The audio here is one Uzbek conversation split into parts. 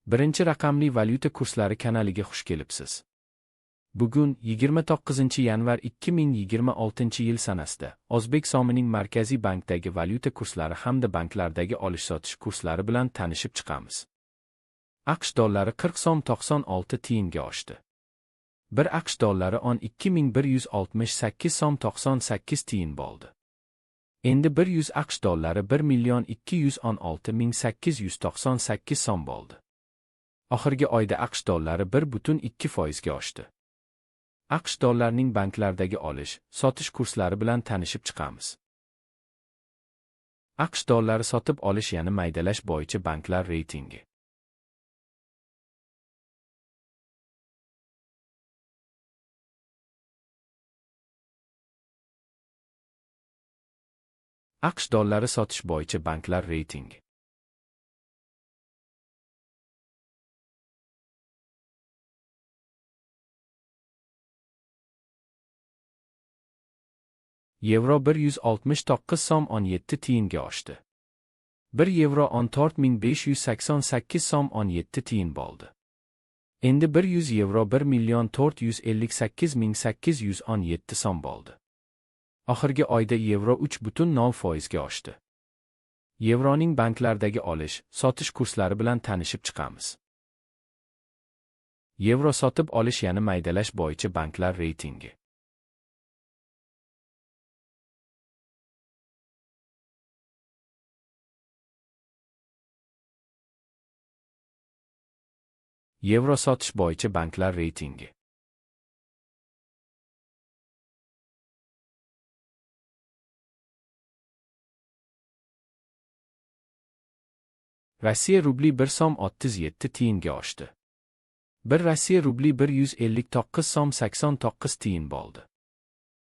Birinchi raqamli valyuta kurslari kanaliga xush kelibsiz. Bugun 29-yanvar 2026-yil sanasida O'zbek so'mining Markaziy bankdagi valyuta kurslari hamda banklardagi olish-sotish kurslari bilan tanishib chiqamiz. AQSh dollari 40 so'm 96 tiyinga oshdi. Bir AQSh dollari 12,168 so'm 98 tiyin bo'ldi. Endi 100 AQSh dollari 1 216 898 so'm bo'ldi. Oxirgi oyda AQSh dollari 1,2% ga oshdi. AQSh dollarining banklardagi olish, sotish kurslari bilan tanishib chiqamiz. AQSh dollari sotib olish ya'ni maydalash bo'yicha banklar reytingi. AQSh dollari sotish bo'yicha banklar reytingi. Yevro 169 so'm 17 tiyinga oshdi. 1 yevro 14,588 so'm 17 tiyin bo'ldi. Endi 100 yevro 1 458 817 so'm bo'ldi. Oxirgi oyda yevro 3,0% ga oshdi. Yevroning banklardagi olish, sotish kurslari bilan tanishib chiqamiz. Yevro sotib olish ya'ni maydalash bo'yicha banklar reytingi. Yevro sotish bo'yicha banklar reytingi. Rossiya rubli 1 so'm 37 tiyinga oshdi. 1 Rossiya rubli 159 so'm 89 tiyin bo'ldi.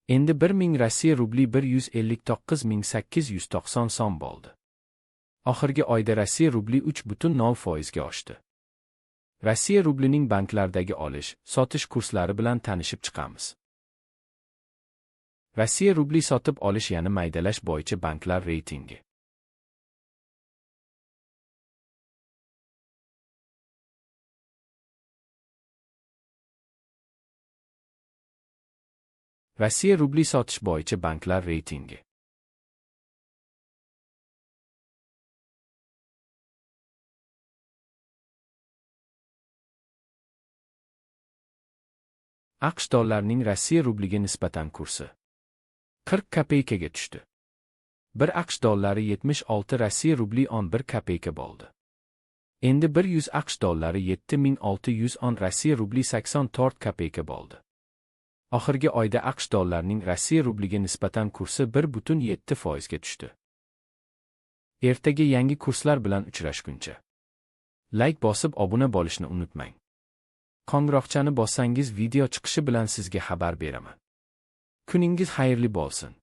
Endi 1000 Rossiya rubli 159 890 so'm bo'ldi. Oxirgi oyda Rossiya rubli 3,0% ga oshdi. Rossiya rublining banklardagi olish, sotish kurslari bilan tanishib chiqamiz. Rossiya rubli sotib olish ya'ni maydalash bo'yicha banklar reytingi. Rossiya rubli sotish bo'yicha banklar reytingi. AQSh dollarining Rossiya rubliga nisbatan kursi 40 kopeykaga tushdi. 1 AQSh dollari 76 Rossiya rubli 11 kopeyka bo'ldi. Endi 100 AQSh dollari 7610 Rossiya rubli 84 kopeyka bo'ldi. Oxirgi oyda AQSh dollarining Rossiya rubliga nisbatan kursi 1,7% ga tushdi. Ertaga yangi kurslar bilan uchrashguncha like bosib obuna bo'lishni unutmang. Qo'ng'iroqchani bossangiz video chiqishi bilan sizga xabar beraman. Kuningiz xayrli bo'lsin.